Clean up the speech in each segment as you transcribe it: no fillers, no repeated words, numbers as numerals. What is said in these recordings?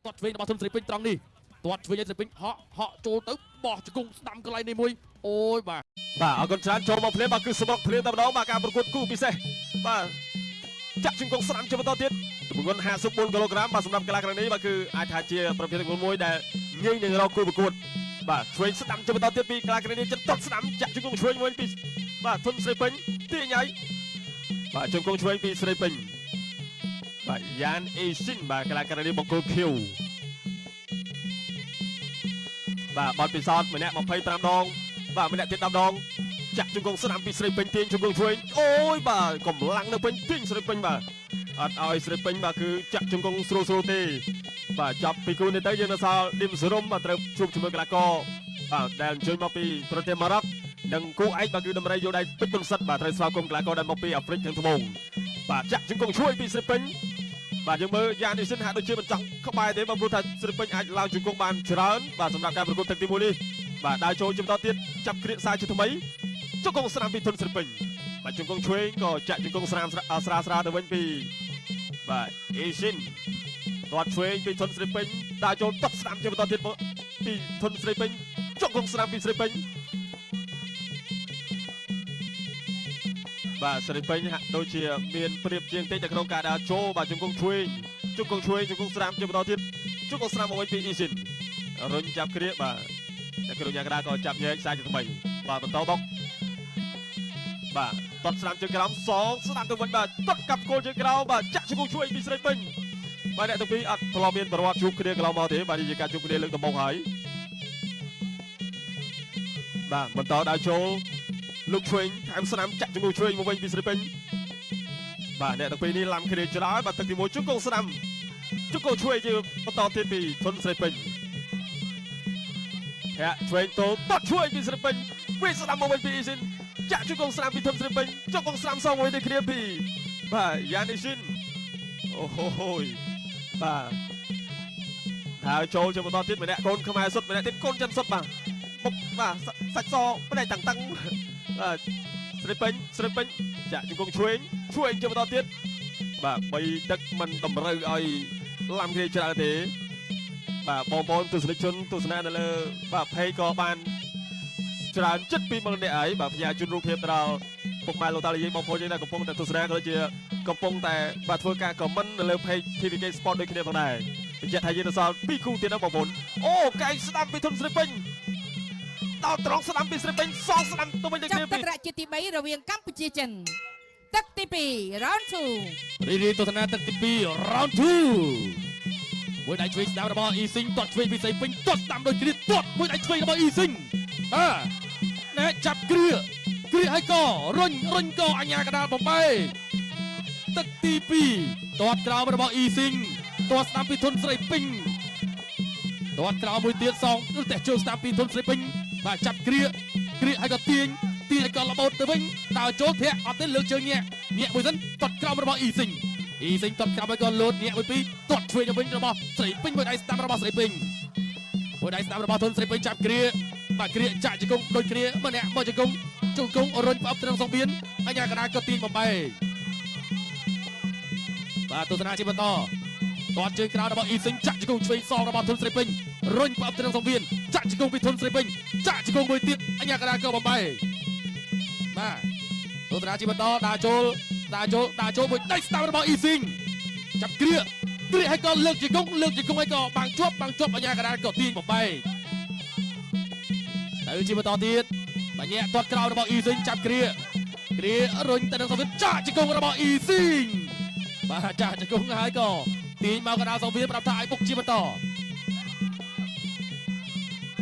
ទាត់ឆ្វេងរបស់ធុនស្រីពេញត្រង់នេះទាត់ឆ្វេងឲ្យស្រីពេញហក់ហក់ចូលទៅបោះជង្គង់ស្ដាំកន្លែងនេះមួយអូយបាទ បាទអរគុណច្រើនចូលមកភ្លាមបាទគឺសម្រុកភ្លាមតែម្ដងបាទការប្រកួតគូពិសេសបាទចាក់ជង្គង់ស្ដាំជាបន្តទៀតទម្ងន់54គីឡូក្រាមបាទសម្រាប់កីឡាករនេះបាទគឺអាចថាជាប្រភេទទម្ងន់មួយដែលងាយនឹងរកគូប្រកួតបាទឆ្វេងស្ដាំជាបន្តទៀតពីកីឡាករនេះចិត្តទាត់ស្ដាំចាក់ជង្គង់ឆ្វេងមួយពីបាទធុនស្រីពេញទាញហើយបាទជង្គង់ឆ្វេងពីស្រីពេញបាទយ៉ានអេស៊ីនបាទកីឡាករនេះបង្គោលខៀវបាទបទពិសោធន៍ម្នាក់25ដងបាទម្នាក់ទៀត10ដងចាក់ជង្គង់ស្ដាំពីស្រីពេញទាញជង្គង់ឆ្វេងអូយបាទកម្លាំងនៅពេញទាញស្រីពេញបាទអត់ឲ្យស្រីពេញបាទគឺចាក់ជង្គង់ស្រួលស្រួលទេបាទចាប់ពីគូនេះទៅយើងនៅសល់ឌីមសរុំបាទត្រូវជួបជាមួយកីឡាករបាទដែលអញ្ជើញមកពីប្រទេសម៉ារ៉ុកនិងគូឯកបាទគឺដំរីយោដៃពេជ្រពុនសិតបាទត្រូវស្វាគមន៍កីឡាករដែលមកពីអាហ្វ្រិកខាងត្បូងបាទចាក់ជង្គង់ឆ្វេងពីស្រីពេញបាទយើងមើលយ៉ានីសិនហាក់ដូចជាមិនចង់ក្បែរទេបាទព្រោះថាស្រីពេញអាចឡើងជង្គង់បានច្រើនបាទសម្រាប់ការប្រកួតទឹកទី1នេះបាទដើរចូលជំតទៀតចាប់គ្រាកសារជាថ្មីជង្គង់ស្រាមពីធុនស្រីពេញបាទជង្គង់ឆ្វេងក៏ចាក់ជង្គង់ស្រាមស្រាស្រាទៅវិញពីបាទអេស៊ីនទាត់ឆ្វេងពីធុនស្រីពេញដើរចូលតប់ស្ដាំជាបន្តទៀតពីធុនស្រីពេញជង្គង់ស្រាមពីស្រីពេញបាទស្រីពេញហាក់ដូចជាមានប្រៀបជាងតិចនៅក្នុងការដើរចូលបាទជង្គង់ឆ្វេងជង្គង់ឆ្វេងជង្គង់ស្រាមជាបន្តទៀតជង្គង់ស្រាមមកវិញពីអ៊ីស៊ីនរុញចាប់គ្រាបាទតែគ្រូញ៉ាក្តាក៏ចាប់ញែកសារជាថ្មីបាទបន្តបុកបាទទាត់ស្រាមជើងក្រោមសងស្ដាំទៅវិញបាទទាត់កាប់គោលជើងក្រោមបាទចាក់ជង្គង់ជួយពីស្រីពេញបាទអ្នកទាំងពីរអត់ធ្លាប់មានប្រវត្តិជួបគ្នាកន្លងមកទេបាទនេះជាការជួបគ្នាលើកដំបូងហើយបាទបន្តដើរចូលលោកឆ្វេងថែមស្នាមចាក់ជង្គង់ឆ្វេងមកវិញពីស្រីពេញបាទអ្នកទាំងពីរនេះឡាំគ្នាច្រើនបាទទឹកទី1ជង្គង់ស្ដាំជង្គង់ឆ្វេងជាបន្តទៀតពីធុនស្រីពេញធាក់ឆ្វេងទល់ទាត់ឆ្វេងពីស្រីពេញវាស្ដាំមកវិញពីអ៊ីស៊ីនចាក់ជង្គង់ស្ដាំពីធុនស្រីពេញជង្គង់ស្ដាំសងមួយដូចគ្នាពីបាទយ៉ានីស៊ីនអូហូយបាទហើយចូលជាបន្តទៀតម្នាក់កូនខ្មែរសុទ្ធម្នាក់ទៀតកូនចិនសុទ្ធបាទមុខបាទសាច់សម្នាក់តាំងតាំងបាទស្រីពេញស្រីពេញចាក់ជង្គង់ឆ្វេងឆ្វេងជាបន្តទៀតបាទបីទឹកមិនតម្រូវឲ្យឡាំគ្នាច្រើនទេបាទបងប្អូនទស្សនិកជនទស្សនានៅលើបាទផេកក៏បានច្រើនចិត្ត20000នាក់ហើយបាទផ្ញើជូនរូបភាពទៅដល់ពុកម៉ែលោកតាយាយបងប្អូនយើងដែលកំពុងតែទស្សនាក៏ដូចជាកំពុងតែបាទធ្វើការ comment នៅលើ page TVK Sport ដូចគ្នាផងដែរបញ្ជាក់ថាយើងនៅសល់2គូទៀតណាបងប្អូនអូកែងស្ដាំពីធុនស្រីពេញដល់ត្រង់ស្ដាំពីស្រីពេញសងស្ដាំទៅវិញដូច ចាប់ គ្នាពី ទឹករជាទី3រវាងកម្ពុជាចិនទឹកទី2 round 2 រីរីទស្សនាទឹកទី2 round 2មួយដៃឆ្វេងស្ដាំរបស់អ៊ីស៊ីងទាត់ឆ្វេងពីស្រីពេញទាត់ស្ដាំដូចគ្នាទាត់មួយដៃឆ្វេងរបស់អ៊ីស៊ីងបាទណែចាប់គ្រាគ្រាឲ្យករុញរុញកអញ្ញាកដាលបំបែកទឹកទី2ទាត់ក្រោមរបស់អ៊ីស៊ីងទាត់ស្ដាំពីធុនស្រីពេញទាត់ក្រោមមួយទៀតសងទះជើងស្ដាំពីធុនស្រីពេញបាទចាប់គ្រាគ្រាឲ្យកទាញទាញឲ្យករបូតទៅវិញដើរចូលធាក់អត់ទេលើកជើងញាក់ញាក់មួយសិនទាត់ក្រោមរបស់អ៊ីស៊ីង អ៊ីសេងទាត់ក្រោមហើយក៏លោតញាក់មួយពីរទាត់ឆ្វេងទៅវិញរបស់ស្រីពេញមួយដៃស្ដាំរបស់ស្រីពេញមួយដៃស្ដាំរបស់ធុនស្រីពេញចាប់គ្រាបាទគ្រាចាក់ជង្គង់ដូចគ្នាម្នាក់មកជង្គង់ជង្គង់រុញផ្អប់ត្រឹងសង្វៀនអញ្ញាកណ្ដាលក៏ទាញបំបែកបាទទស្សនាជាបន្តទាត់ជើងក្រោយរបស់អ៊ីសេងចាក់ជង្គង់ឆ្វេងសងរបស់ធុនស្រីពេញរុញផ្អប់ត្រឹងសង្វៀនចាក់ជង្គង់ពីធុនស្រីពេញចាក់ជង្គង់មួយទៀតអញ្ញាកណ្ដាលក៏បំបែកបាទទស្សនាជាបន្តដើរចូលដើរចូលដើរចូលមួយដៃស្ដាំរបស់អ៊ីស៊ីងចាប់គ្រាគ្រាឲ្យក៏លើកជង្គង់លើកជង្គង់ឲ្យក៏បាំងជាប់បាំងជាប់អញ្ញាកណ្ដាលក៏ទាញបំបែកទៅជាបន្តទៀតបញ្ញាក់ទាត់ក្រោយរបស់អ៊ីស៊ីងចាប់គ្រាគ្រារុញទៅនឹងសង្វៀនចាក់ជង្គង់របស់អ៊ីស៊ីងបាទចាក់ជង្គង់ហើយក៏ទាញមកកណ្ដាលសង្វៀនប្រាប់ថាឲ្យបុកជាបន្ត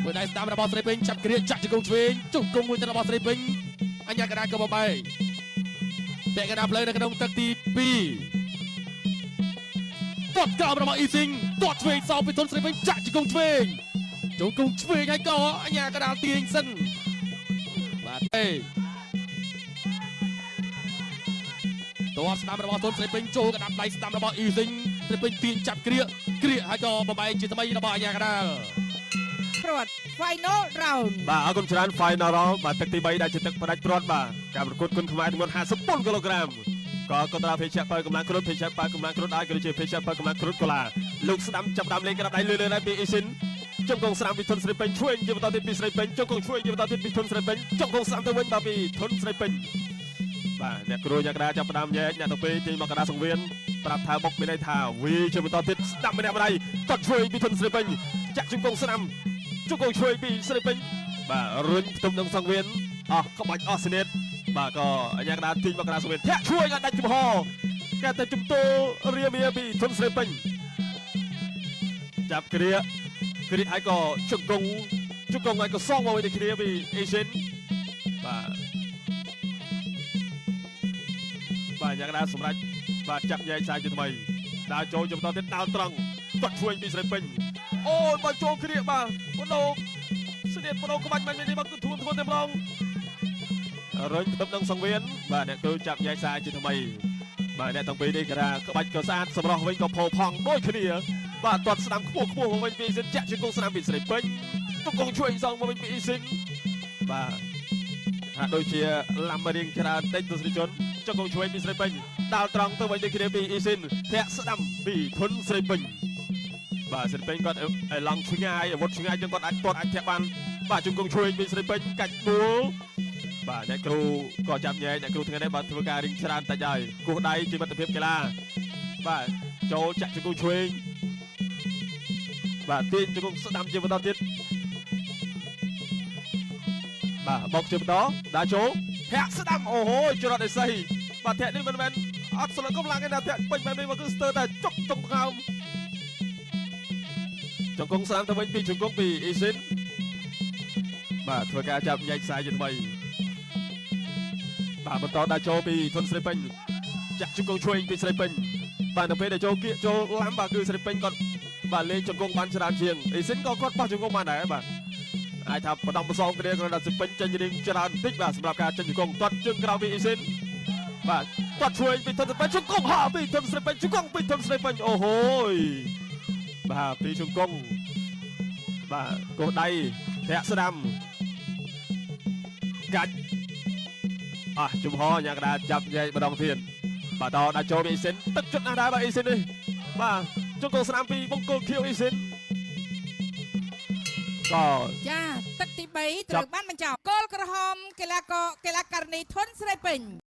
មួយដៃស្ដាំរបស់ស្រីពេញចាប់គ្រាចាក់ជង្គង់ឆ្វេងជង្គង់មួយទៅរបស់ស្រីពេញអញ្ញាកណ្ដាលក៏បំបែក ពាក់កណ្ដាលផ្លូវនៅក្នុងទឹកទី2ទាត់ក្រោមរបស់អ៊ីស៊ីងទាត់ឆ្វេងសោពីធុនស្រីវិញចាក់ជង្គង់ឆ្វេងជង្គង់ឆ្វេងហើយក៏អញ្ញាកណ្ដាលទាញសិនបាទទេទាត់ស្ដាំរបស់ធុនស្រីពេញចូលកណ្ដាប់ដៃស្ដាំរបស់អ៊ីស៊ីងស្រីពេញទាញចាប់គ្រាគ្រាហើយក៏បំបែកជាថ្មីរបស់អញ្ញាកណ្ដាល ព្រាត់ final round បាទអរគុណច្រើន Final Round បាទទឹកទី3ដែលជាទឹកផ្ដាច់ព្រាត់បាទការប្រកួតគុនខ្មែរទម្ងន់54គីឡូក្រាមក៏កុនត្រាភេជ្ជៈបើកម្លាំងគ្រុតភេជ្ជៈបើកម្លាំងគ្រុតដែរក៏ដូចជាភេជ្ជៈបើកម្លាំងគ្រុតកូឡា លោកស្ដាំចាប់ដើមលេងក្តាប់ដៃលឿនលឿនហើយពីអ៊ីស៊ីនជង្គង់ស្ដាំពីធុនស្រីពេញឆ្វេងជាបន្តទៀតពីស្រីពេញជង្គង់ឆ្វេងជាបន្តទៀតពីធុនស្រីពេញជង្គង់ស្ដាំទៅវិញបាទពីធុនស្រីពេញបាទអ្នកគ្រូអ្នកកដាចាប់ដើមញែកអ្នកទៅពេលទាញមកកដាសង្វៀនប្រាប់ថាបុកមានន័យថាវីជាបន្តទៀតស្ដាំម្នាក់ម្ដាយទាត់ឆ្វេងពីធុនស្រីពេញចាក់ជង្គង់ស្ដាំជង្គង់ឆ្វេងពីស្រីពេញបាទរុញផ្ទុំនឹងសង្វៀនអស់ក្បាច់អស់ស្នៀតបាទក៏អញ្ញាកដាទាញមកកដាសង្វៀនធាក់ឆ្វេងឲ្យដាច់ចំហកែតែជំទោរាមាពីធុនស្រីពេញចាប់គ្រាគ្រាឲ្យក៏ជង្គង់ជង្គង់ឲ្យក៏សងមកវិញដូចគ្នាពីអេស៊ីនបាទបាទយ៉ាងណាសម្រាប់បាទចាប់ញែកសាយជាថ្មីដើរចូលជំតទៀតដើរត្រង់ទាត់ឆ្វេងពីស្រីពេញអូយបើចូលគ្រាបាទបដោស្នៀតបដោក្បាច់មិននេះមកគឺធួនធ្ងន់តែម្ដងរុញផ្ទប់នឹងសង្វៀនបាទអ្នកគ្រូចាប់ញែកសាយជាថ្មីបាទអ្នកទាំងពីរនេះគេថាក្បាច់ក៏ស្អាតសម្រស់វិញក៏ផោផង់ដូចគ្នាបាទទាត់ស្ដាំខ្ពស់ខ្ពស់មកវិញពីអ៊ីស៊ីនចាក់ជង្គង់ស្ដាំពីស្រីពេញជង្គង់ជួយសងមកវិញពីអ៊ីស៊ីនបាទហាក់ដូចជាឡាំរៀងច្រើនតិចទស្សនិកជនជង្គង់ជួយពីស្រីពេញដាល់ត្រង់ទៅវិញដូចគ្នាពីអ៊ីស៊ីនធាក់ស្ដាំពីធុនស្រីពេញបាទស្រីពេញគាត់ឲ្យឡង់ឆ្ងាយអាវុធឆ្ងាយចឹងគាត់អាចទាត់អាចធាក់បានបាទជង្គង់ជួយពីស្រីពេញកាច់ដួលបាទអ្នកគ្រូក៏ចាប់ញែកអ្នកគ្រូថ្ងៃនេះបាទធ្វើការរៀងច្រើនតិចហើយគោះដៃជាមិត្តភាពកីឡាបាទចូលចាក់ជង្គង់ឆ្វេងបាទទាញជង្គង់ស្ដាំជាបន្តទៀតបាទបុកជាបន្តដើរចូលធាក់ស្ដាំអូហូច្រត់អេសីបាទធាក់នេះមិនមែនអត់ស្លឹកកម្លាំងទេណាធាក់ពេញបែបនេះមកគឺស្ទើរតែចុកចុងខោមជង្គង់ស្ដាំទៅវិញពីជង្គង់ពីអ៊ីស៊ីនបាទធ្វើការចាប់ញែកខ្សែជាថ្មីបាទបន្តដើរចូលពីធុនស្រីពេញចាក់ជង្គង់ឆ្វេងពីស្រីពេញបាទនៅពេលដែលចូលគៀកចូលឡាំបាទគឺស្រីពេញគាត់បាទលេងជង្គង់បានច្រើនជាងអ៊ីស៊ីនក៏គាត់បោះជង្គង់បានដែរបាទអាចថាបដំបសងគ្នាគ្រាន់តែស្រីពេញចេញរៀងច្រើនបន្តិចបាទសម្រាប់ការចេញជង្គង់ទាត់ជើងក្រោមពីអ៊ីស៊ីនបាទទាត់ឆ្វេងពីធុនស្រីពេញជង្គង់ហោពីធុនស្រីពេញជង្គង់ពីធុនស្រីពេញអូហូយបាទពីជង្គង់បាទកោះដៃធាក់ស្ដាំកាច់អស់ជំហរញ៉ាកដាចាប់ញែកម្ដងទៀតបាទតដាក់ចូលពីអ៊ីស៊ីនទឹកជន់ណាស់ដែរបាទអ៊ីស៊ីននេះបាទជង្គង់ស្ដាំពីបង្គោលខៀវអ៊ីស៊ីនក៏ ចាទឹកទី3ត្រូវបានបញ្ចប់គោលក្រហមកីឡាករកីឡាករនីធុនស្រីពេញ។